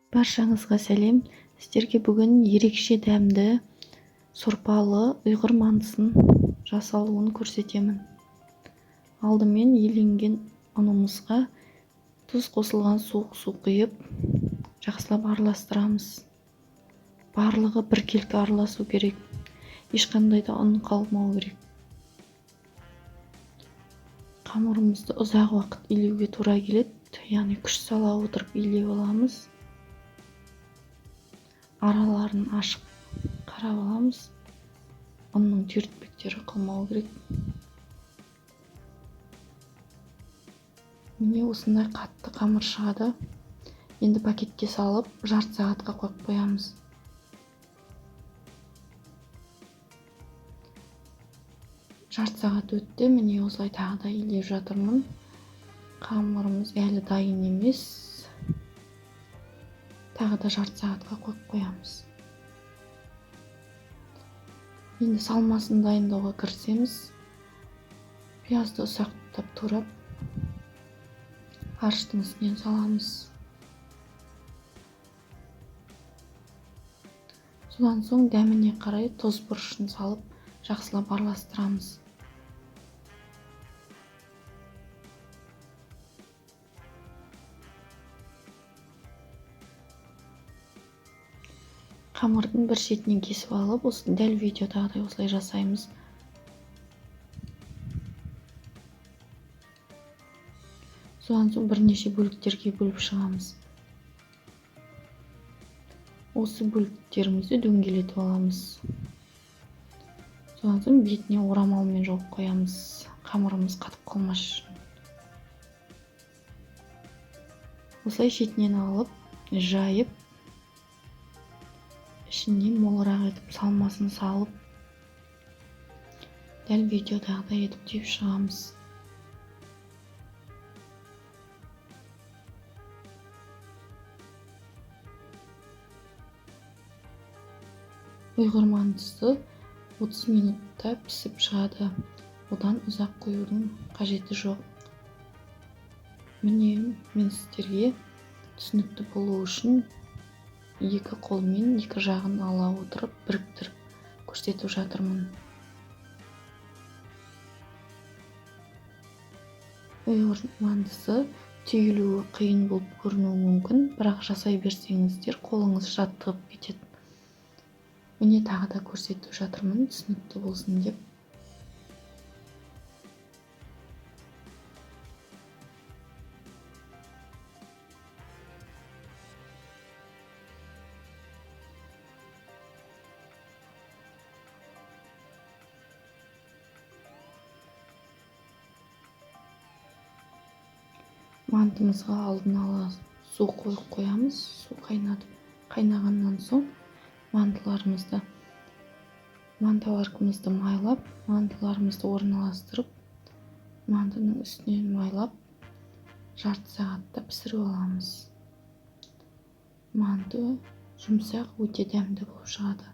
Баршаңызға сәлем. Сіздерге бүгін ерекше дәмді сорпалы ұйғыр мантысын жасалуын көрсетемін. Алдымен еленген ұнымызға тұз қосылған суық су құйып, жақсылап араластырамыз. Барлығы біркелкі араласу керек. Ешқандай да ұн қалмау керек. Қамырымызды ұзақ уақыт илеуге тура келеді, яғни күш сала отырып илеп аламыз. Араларын ашып қарап аламыз. Ұнның түйіртпектері қалмау керек. Міне осындай қатты қамыр шығады. Енді пакетке салып, жарты сағатқа қойып қоямыз. Жарты сағат өтті, міне осылай тағы да илеп жатырмын. Қамырымыз әлі дайын емес. Тағы да жарты сағатқа қойып қоямыз. Енді салмасын дайындауға кірісеміз. Пиязды ұсақтап турап, фарштың үстінен саламыз. Содан соң дәміне қарай тұз бұрышын салып, жақсылап араластырамыз. Қамырдың бір шетінен кесіп алып, осы дәл видеодағыдай осылай жасаймыз. Содан соң бірнеше бөліктерге бөліп шығамыз. Осы бөліктерімізді дөңгелетіп аламыз. Содан соң бетіне орамалмен жауып қоямыз, қамырымыз қатып қалмас үшін. Осылай шетінен алып, жайып, ішіне молырақ етіп салмасын салып, дәл видеодағыдай етіп түйіп шығамыз. Ұйғыр мантысы 30 минутта пісіп шығады. Одан ұзақ қоюдың қажеті жоқ. Міне мен сіздерге түсінікті болу үшін екі қолмен екі жағын ала отырып біріктіріп көрсетіп жатырмын. Ұйғыр мантысы түйілуі қиын болып көрінуі мүмкін, бірақ жасай берсеңіздер қолыңыз жаттығып кетеді. Міне тағы да көрсетіп жатырмын, түсінікті болсын деп. Мантымызға алдын ала су қойып қоямыз. Су қайнағаннан соң манталарымызды майлап, манталарымызды орналастырып, мантының үстінен майлап, жарты сағатта пісіріп аламыз. Манты жұмсақ, өте дәмді болып шығады.